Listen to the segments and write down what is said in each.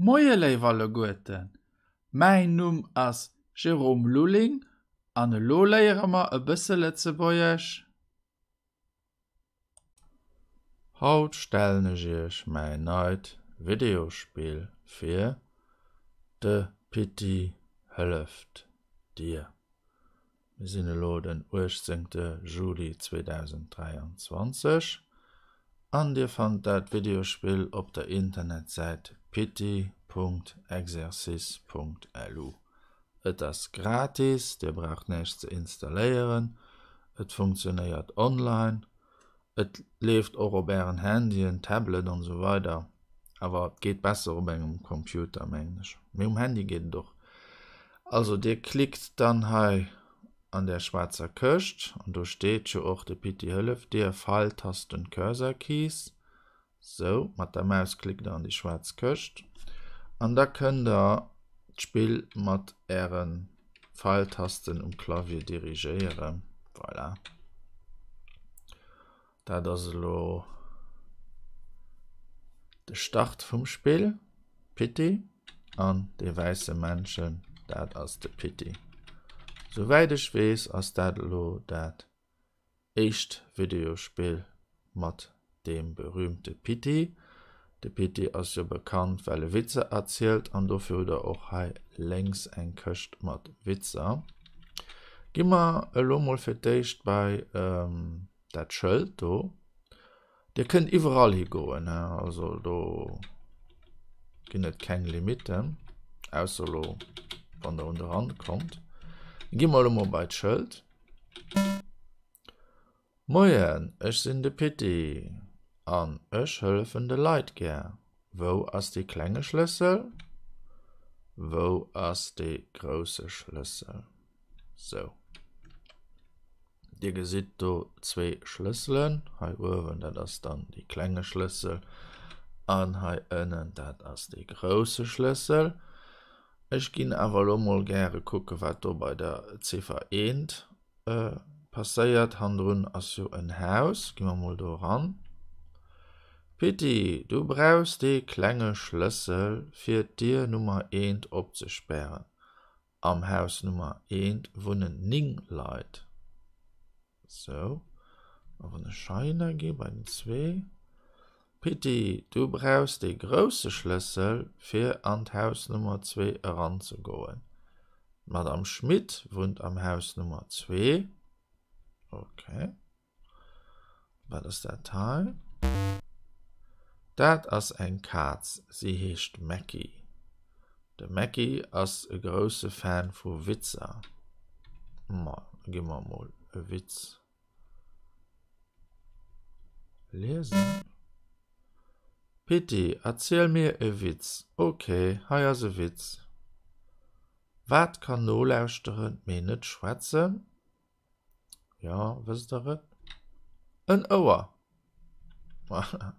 Moie léif alleguerten, mäin Numm ass Jérôme Lulling an elo léiere mer e bësse Lëtzebuergesch. Haut stellen ech iech mäin neit Videospill vir, De Pitti hëlleft dir. Mir sinn elo den 18 Juli 2023 an dir fannt dat Videospill op der Internetsäit pitti.exercice.lu. Et ass gratis, dir braucht näischt ze installéieren, et funktionéiert online, et leeft och op ären Handyen, Tablet an esou weider, awer et geet besser op engem Computer mengen ech, mee um Handy geet et och. Also dir klickt dann hei an där schwaarzer Këscht an do steet jo och de Pitti hëlleft dir, Pfeiltasten Cursor Keys, Sou, mat der Maus klickt der an déi schwaarz Këscht an da kënnt der d'Spill mat äre Pfeiltasten um Clavier dirigéieren. Voilà. Dat ass elo de Start vum Spill, Pitti, an dee wäisse Männchen, dat ass de Pitti. Souwäit ech weess, ass dat elo dat éischt Videospill mat deem berühmte Pitti. De Pitti ass jo bekannt well e Witzer erzielt an dofir hutt der och hei lénks eng Këscht mat Witzer. Gi mer elo mol fir d'éischt bei dat Schëld do. Dir kënnt iwwerall hi goen, also do ginn et keng Limitten, ausser elo wann der un de Rand kommt. Gi mer elo mol bei d'Schëld. Moien, ech sinn de Pitti an ech hëllefen de Leit gär. Wou ass dee klenge Schlëssel? Wou ass dee grousse Schlëssel? Sou. Dir gesitt do zwee Schlësselen. Hei uewen, dat ass dann dee klenge Schlëssel an hei ënnen, dat ass dee grousse Schlëssel. Ech ginn awer elo mol gäre kucke wat do bei der Ziffer eent passéiert. Hannendrun ass jo en Haus. Gi mer mol do eran. Pitti, du brauchs dee klenge Schlëssel fir d'Dier Nummer eent opzespären. Am Haus Nummer eent wunnen 9 Leit. Sou, a wann ech heihinner gi bei den zwee. Pitti, du brauchs dee grousse Schlëssel, fir an d'Haus Nummer zwee eranzegoen. D'Madame Schmit wunnt am Haus Nummer zwee. Okay. Wat ass dat hei? Dat ass eng Kaz. Si heescht Mecki. De Mecki ass e grousse Fan vu Witzer. Ma da gi mer emol e Witz liesen. Pitti, erziel mir e Witz. Ok, hei ass e Witz. Wat kann nolauschteren, mee net schwätzen? Jo, wësst der et? En Ouer! Voilà.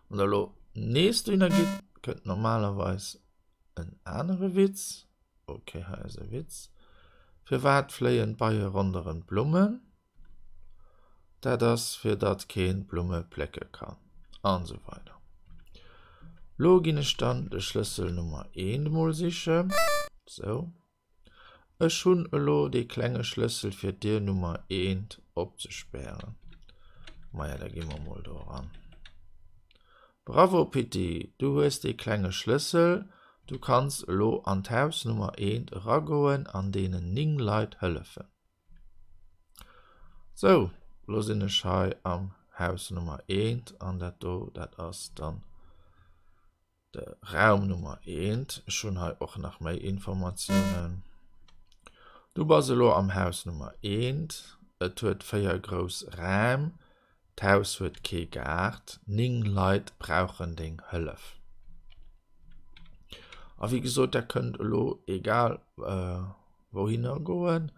Wann der elo nees dohinner gitt, kënnt normalerweis en anere Witz. Ok, hei ass e Witz. Firwat fléien d'Beie ronderëm d'Blummen? Dat ass, fir datt keen d'Blumme plécke kann. An esou weider. Lo ginn ech dann de Schlëssel Nummer eent emol sichen. Sou. Ech hunn elo dee klenge Schlëssel fir d'Dier Nummer eent opzespären. Maja, da gi mer mol do eran. Bravo Pitti, du hues dee klenge Schlëssel, du kanns elo an d'Haus Nummer eent eragoen an deenen 9 Leit hëllefen. Sou, elo sinn ech hei am Haus Nummer eent an dat do, dat ass dann De Raum Nummer eent. Ech hunn hei och nach méi Informatiounen. Du bass elo am Haus Nummer eent. Et huet 4 grouss Räim. D'Haus huet kee Gaart. 9 Leit brauchen deng Hëllef. A wéi gesot, der kënnt elo egal wouhinner goen.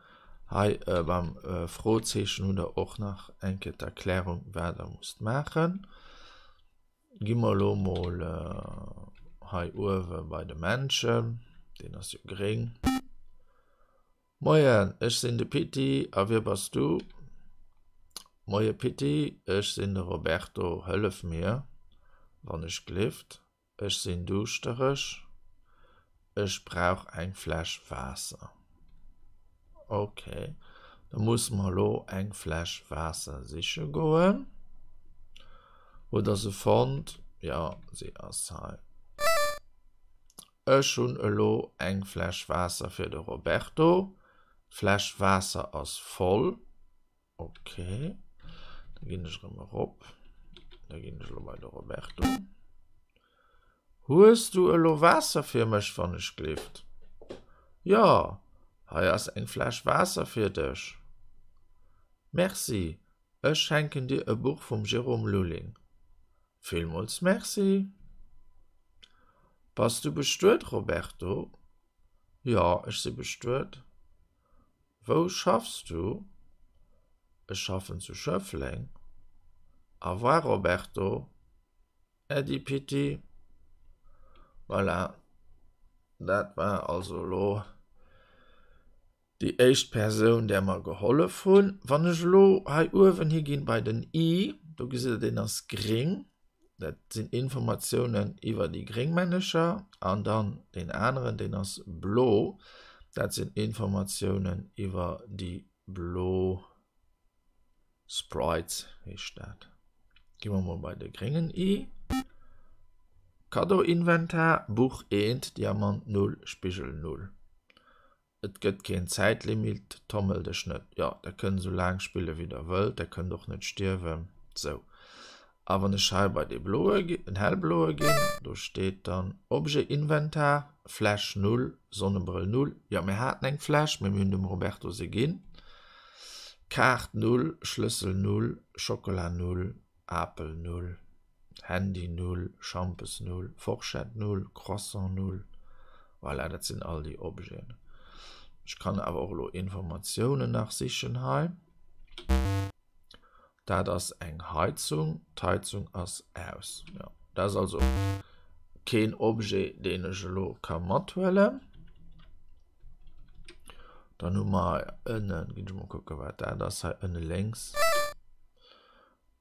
Hei beim Froezeechen hutt der och nach eng Kéier d'Erklärung, wat der musst maachen. Gi mer elo mol hei uewe bei de Männchen, deen ass jo gréng. Moien, ech sinn de Pitti, a wie bass du? Moie Pitti, ech sinn de Roberto, hëllef mir, wann ech glift, ech sinn duuschtereg. Ech brauch eng Fläsch Waasser. Ok, da musse mer elo eng Fläsch Waasser siche goen. Hutt der se fonnt? Jo, se ass hei. Ech hunn elo eng Fläsch Waasser fir de Roberto. D'Fläsch Waasser ass voll. Ok, da ginn ech erëm erop. Da ginn ech elo bei de Roberto. Hues du elo Waasser fir mech, wann ech glift? Jo, hei ass eng Fläsch Waasser fir dech. Merci, ech schenken dir e Buch vum Jérôme Lulling. Villmools Merci. Bass du bestuet, Roberto? Jo, ech si bestuet. Wou schaffs du? Ech schaffen zu Schëffleng. Au revoir Roberto. Äddi Pitti. Voilà, dat war also elo déi éischt Persoun, där mer gehollef hunn. Wann ech elo hei uewen higinn bei den i, do gesitt der, deen ass gréng. Dat sinn Informatiounen iwwer déi gréng Männecher an dann deen aneren, deen ass blo, dat sinn Informatiounen iwwer déi blo Sprites, heescht dat. Gi mer mol bei de gréngen i. Kaddo-Inventar, Buch 1, Diamant 0, Spigel 0. Et gëtt keen Zäitlimit, tommel dech net. Jo, der kënnt esou laang spille wéi der wëllt, der kënnt och net stierwen. Sou, a wann ech hei bei dee bloe, den hellbloe ginn, do steet dann Objet Inventar, Fläsch 0, Sonnebrëll 0. Jo, mir haten eng Fläsch, mee mir hunn dem Roberto se ginn. Kaart 0, Schlëssel 0, Schockela 0, Apel 0. Handy 0, Schampes 0, Forschett 0, Croissant 0. Voilà, dat sinn all déi Objeten. Ech kann awer och elo Informatiounen nach sichen hei. Dat ass eng Heizung. D'Heizung ass aus. Ja, dat ass also keen Objet, deen ech elo ka mathuelen. Dann hu mer hei ënnen, ginn ech mol kucken, wat dat ass, hei ënne lénks.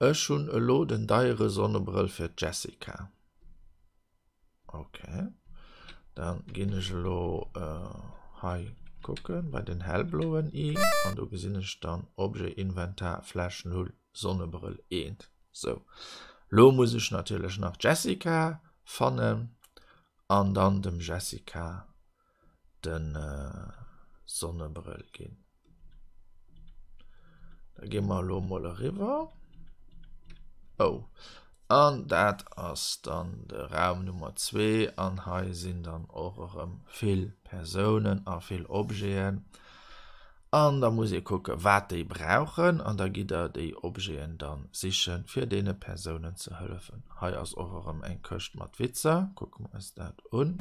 Ech hunn elo den deiere Sonnebrëll fir d'Jessica. Ok, dann ginn ech elo hei kucken bei den hellbloen i an do gesinn ech dann Objet Inventar Fläsch 0 Sonnebrëll 1. Sou, lo muss ech natierlech nach d'Jessica fannen an dann dem Jessica de Sonnebrëll ginn. Da gi mer elo mol eriwwer. Oh, an dat ass dann de Raum Nummer 2 an hei sinn dann och erëm vill Persounen a vill Objeten. An da muss ee kucke wat déi brauchen an da gitt der déi Objeten dann sichen, fir deene Persounen ze hëllefen. Hei ass och erëm eng Këscht mat Witzer. Kucke mer eis dat un.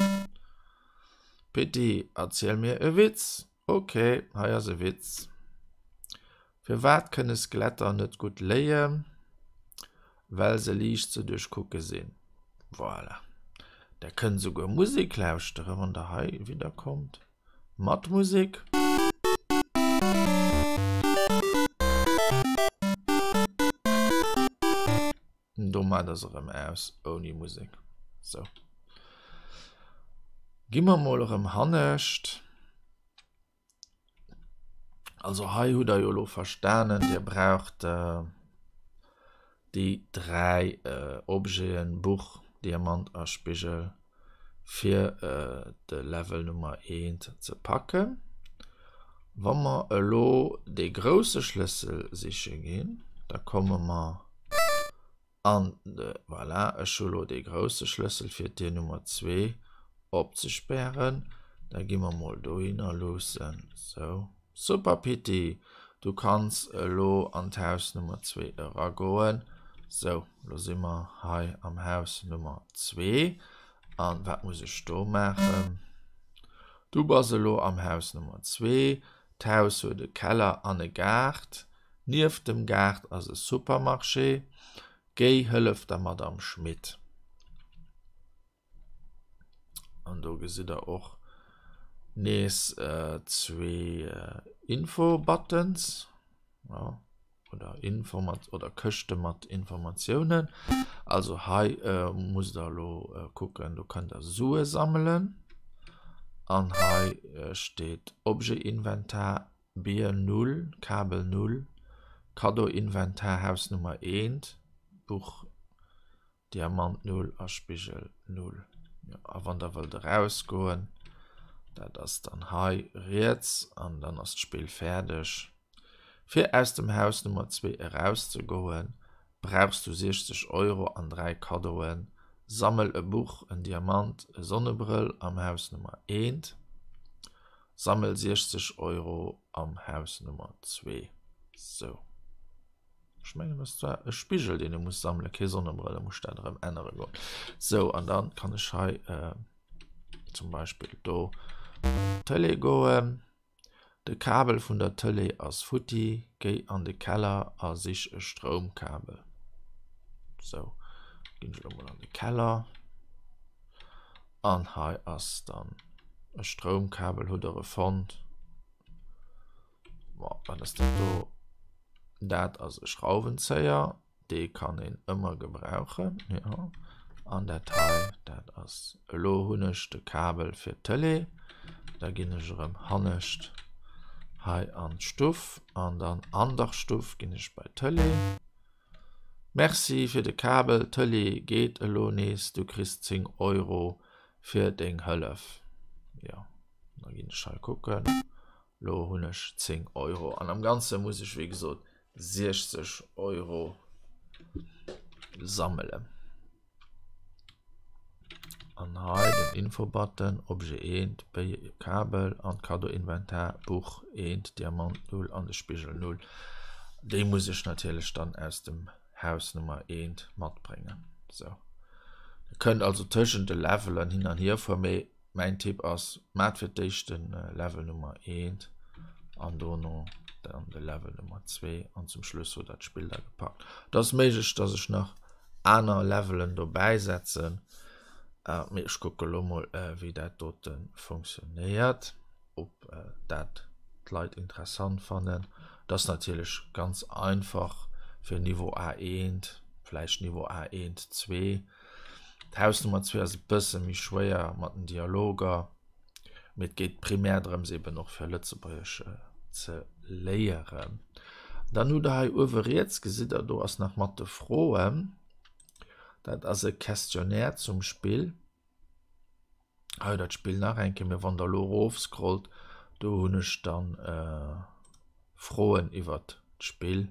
Pitti, erziel mir e Witz. Ok, hei ass e Witz. Firwat kënne Skeletter net gutt léien? Well se liicht ze duerchkucke sinn. Voilà. Der kënnt esouguer Musek lauschteren, wann der hei widderkommt. Mat Musek. Domat ass erëm aus ouni Musek. Sou. Gi mer mol erëm hannescht. Also hei hutt der jo elo verstanen, Dir braucht déi 3 Objeten, Buch, Diamant a Spigel, fir de Level Nummer 1 ze packen. Wa mer elo dee grousse Schlëssel siche ginn, da komme mer an de, voilà, ech hu elo dee grousse Schlëssel fir d'Dier Nummer 2 opzespären. Da gi mer mol dohinner luussen, sou. Super Pitti, du kanns elo an d'Haus Nummer 2 eragoen. Sou, lo si mer hei am Haus Nummer 2. An wat muss ech do maachen? Du bass elo am Haus Nummer 2. D'Haus huet e Keller an e Gaart. Nieft dem Gaart ass e Supermarché. Géi hëllef der Madame Schmit. An do gesitt der och nees zwee Info-Buttons, ja, oder Informat oder Këschte mat Informatiounen. Also hei musst der elo kucken, do kënnt der Sue sammelen. An hei steet Objet-Inventar, Bier 0, Kabel 0, Kaddo-Inventar, Haus Nummer 1, Buch, Diamant 0 a Spigel 0. Jo, a wann der wëllt erausgoen, dat ass dann hei riets an dann ass d'Spill fäerdeg. Fir aus dem Haus Nummer 2 erauszegoen, brauchs du 60 Euro an 3 Kaddoen. Sammel e Buch, en Diamant, e Sonnebrëll am Haus Nummer 1. Sammel 60 Euro am Haus Nummer 2. Sou. Ech mengen, ass zwar e Spigel, deen e muss sammelen, kee Sonnebrëll, da muss ech dat erëm ännere goen. Sou, an dann kann ech hei äh, zum Beispill do Tëlee goen. De Kabel vun der Tëlee ass futti, géi an de Keller a sich e Stroumkabel. Sou, ginn ech elo mol an de Keller. An hei ass dann e Stroumkabel, hutt der e fonnt. Bon, wat ass dat do? Dat ass e Schrauwenzéier, dee kann een ëmmer gebrauchen, jo. An dat hei, dat ass, elo hunn ech de Kabel fir d'Tëlee. Da ginn ech erëm hannescht hei an d'Stuff an dann an der Stuff ginn ech bei d'Tëlee. Merci fir de Kabel, d'Tëlee geet elo nees, du kriss 10 Euro fir deng Hëllef. Jo, da ginn ech hei kucken. Lo hunn ech 10 Euro an am Ganze muss ech wéi gesot 60 Euro sammelen. An hei den Infobutton, Objet 1, Béi Kabel an Kaddoinventar, Buch 1, Diamant 0 an de Spigel 0. Déi muss ech natierlech dann aus dem Haus Nummer 1 matbréngen. Sou. Dir kënnt also tëschent de Levelen hin an hier fueren, mee Mäin Tipp ass, maat fir d'éischt de Level Nummer 1 an dono dann de Level Nummer 2 an zum Schluss hutt der d'Spill da gepackt. Et ass méiglech, dass ech nach aner Levelen dobäi setzen, mee ech kucke lo mol wéi dat dote funktionéiert, ob dat d'Leit interessant fannen. Et ass natierlech ganz einfach fir Niveau A1, vläicht Niveau A1, 2. D'Haus Nummer 2 ass e bësse méi schwéier mat den Dialoger, mee et geet primär drëms eben och fir Lëtzebuergesch ze léieren. Dann hutt der hei uewe riets, gesitt der, do ass nach mat de Froen, dat ass e Questionnaire zum Spill. Hei dat Spill nach eng Kéier, mee wann der elo erofscrollt, do hunn ech dann Froen iwwert d'Spill.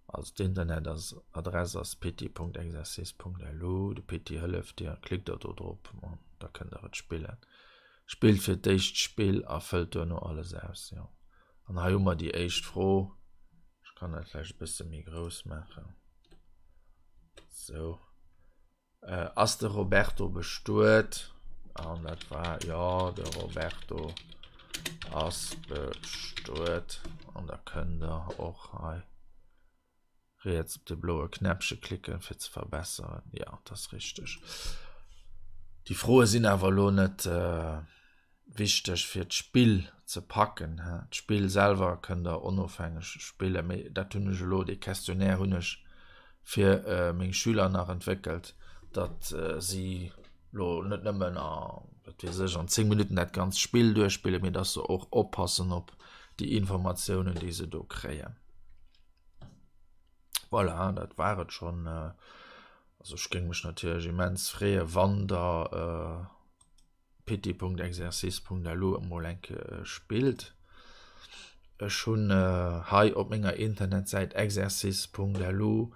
Also d'Internetadress ass petit.exercice.lu. De Petit hëlleft dir, klickt der do drop an da kënnt der et spillen. Spillt fir d'éischt d'Spill a fëllt duerno alles aus. Jo, an hei hu mer déi éischt Fro. Ech kann dat vläicht e bësse méi grouss maachen. Sou. Ass de Roberto bestuet? An dat war, jo, de Roberto ass bestuet. An da kënnt der och hei riets op de bloe Knäppche klicken, fir ze verbesseren. Jo, dat ass richteg. Déi Froe sinn awer elo net. Wichteg fir d'Spill ze packen. D'Spill selwer kënnt der onofhängeg spillen, mee dat hunn ech elo, dee Questionnaire hunn ech fir meng Schüler nach entwéckelt, datt si lo net nëmmen a wat weess ech an 10 Minutten dat ganzt Spill duerchspillen, mee datt se och oppassen op déi Informatiounen, déi se do kréien. Voilà, dat war et schonn. Also ech géing mech natierlech immens freeë wann der Petit.exercice.lu emol eng Kéier spillt. Ech hunn hei op menger Internetsäit exercice.lu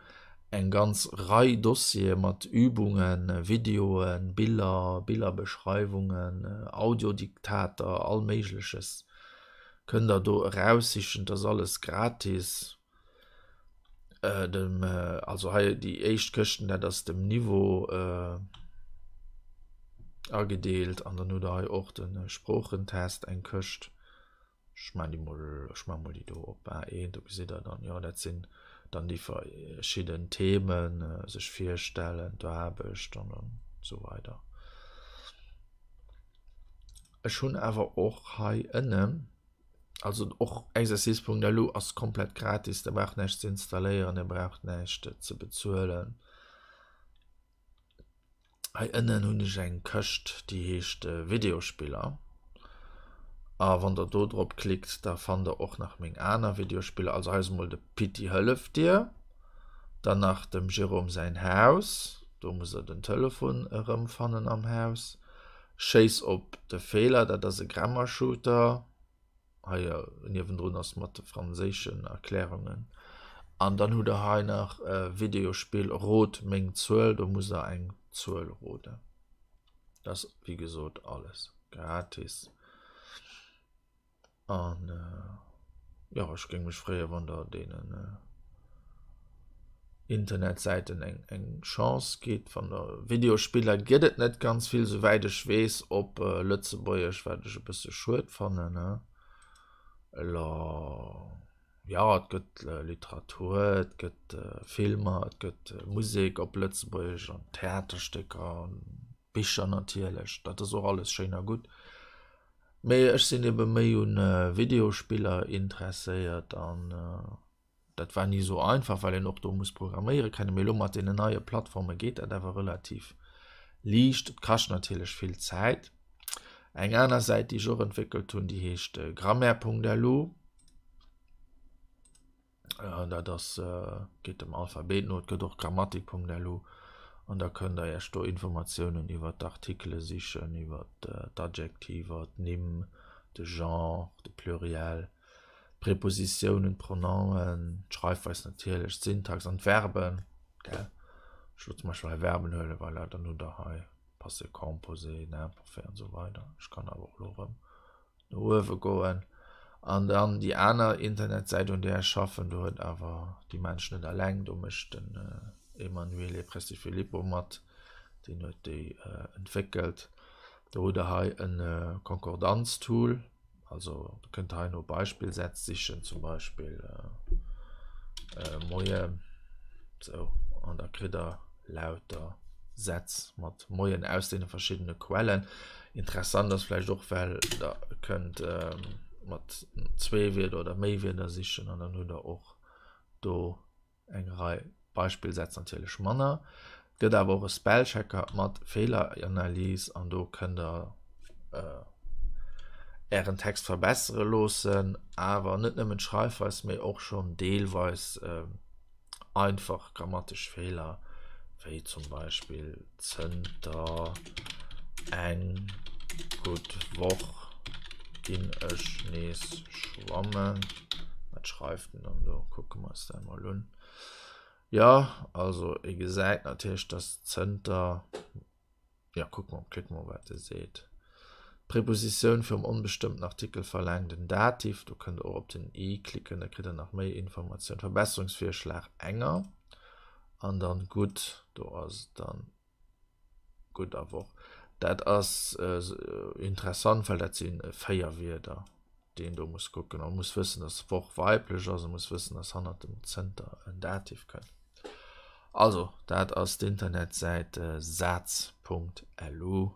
eng ganz Rei Dossiere mat Übungen, Videoen, Biller, Billerbeschreiwungen, Audiodiktater, all Méigleches kënnt der do eraussichen. Dat ass alles gratis. Dem also hei déi éischt Këschten, dat ass dem Niveau agedeelt an dann hutt der hei och de Sproochentest eng Këscht. Ech maachen déi mol, ech maache mol déi do op A1, do gesitt der dann, jo dat sinn dann déi verschidden Themen, sech virstellen, d'Aarbecht an esou weider. Ech hunn awer och hei ënnen. Also och Exercice.lu ass komplett gratis, der braucht näischt ze installéieren, der braucht näischt ze bezuelen. Hei ënnen hunn ech eng Këscht, déi heescht Videospiller. A wann der do drop klickt, da fannt der och nach meng aner Videospiller. Also hei ass emol de Pitti hëlleft dir. Dann nach dem Jérôme säin Haus, do musst der den Telefon erëmfannen am Haus. Schéiss op de Feeler, dat ass e Grammar Shooter. Hei niewendrun ass mat de franséischen Erklärungen. An dann hutt der hei nach e Videospill Rot meng Zuel, do musst der eng Zuel roden. Dat ass wéi gesot alles gratis. An jo, ech géing mech freeën, wann der deenen Internetsäiten eng eng Chance gitt. Wann der Videospiller gëtt et net ganz vill, souwäit ech weess, op Lëtzebuergesch, wat ech e bësse schued fannen. Elo jo, et gëtt Literatur, et gëtt Filmer, et gëtt Musek op Lëtzebuergesch an Theaterstécker an Bicher natierlech, dat ass och alles schéin a gutt. Mee ech sinn ebe méi un Videospiller interesséiert an Dat war ni esou einfach, well een och do muss programméiere kennen. Mee elo mat deenen neie Plattforme geet dat awer relativ liicht. Et kascht natierlech vill Zäit. Eng aner Säit, déi ech och entwéckelt hunn, déi heescht grammaire.lu. Dat ass, geet dem Alphabet no. Et gëtt och grammatik.lu an da kënnt der Iech do Informatiounen iwwer d'Artikele sichen, iwwer d'Adjektiver, d'Nimm, de Genre, de Pluriel. D'Prepositiounen, d'Pronomen, d'Schreifweis natierlech, d'Syntax an d'Verben, gell. Ech elo zum Beispill hei Verben huelen, voilà, dann hutt der hei Passé composé, den Imparfait an esou weider. Ech kann awer och elo erëm no uewe goen. An dann déi aner Internetsäit, un där ech schaffen, do huet awer déi Mensch net eleng, do mécht den Emanuele Prestifilippo mat, deen huet déi entwéckelt. Do hutt der hei e Konkordanztool. Also du kënnt hei no Beispillsätz sichen, zum Beispill äh, äh, Moien. So, an da kritt der lauter Sätz mat Moien aus deene verschiddene Quellen. Interessant ass vläicht och, well der kënnt äh, mat zwee Wierder oder méi Wierder sichen an dann hutt der och do eng Rei Beispillsätz natierlech manner. Et gëtt awer och e Spellchecker mat Feeleranalys an do kënnt der Ären Text verbessere loossen, awer net nëmmen d'Schreifweis, mee och schonn deelweis einfach grammatesch Feeler, wéi zum Beispill Zënter eng gutt Woch ginn ech nees schwammen. Wat schreift en dann do? Kucke mer eis dat emol un. Jo, also e gesäit natierlech, dass zënter, jo, kucke mer, klicke mer, wat e seet. D'Prepositioun virum onbestëmmten Artikel verlaangt en Dativ. Do kënnt der och op den i klicken, da kritt der nach méi Informatioun. Verbesserungsvirschlag enger. An dann gutt, do ass et dann gutt a Woch. Dat ass interessant, well dat si 4 Wierder, déi een do muss kucken. A muss wëssen, dass Woch weiblech ass, a muss wëssen, dass hannert dem zënter en Dativ kënnt. Also, dat ass d'Internetsäit saz.lu.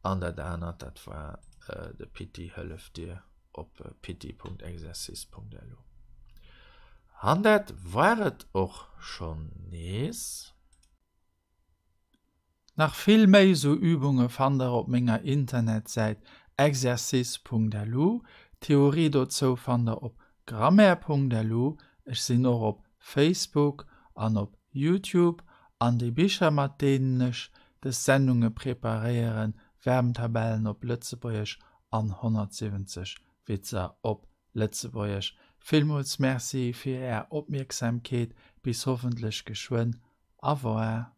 An dat anert, dat war de Pitti hëlleft dir op pitti.exercice.lu. An dat war et och schonn nees. Nach vill méi esou Übunge fannt der op menger Internetsäit exercice.lu. D'Theorie dozou fannt der op grammaire.lu. Ech sinn och op Facebook an op Youtube. An déi Bicher mat deenen ech dës Sendunge preparéieren, Verbentabellen op Lëtzebuergesch an 170 Witzer op Lëtzebuergesch. Villmools Merci fir Är Opmierksamkeet, bis hoffentlech geschwënn. Au revoir.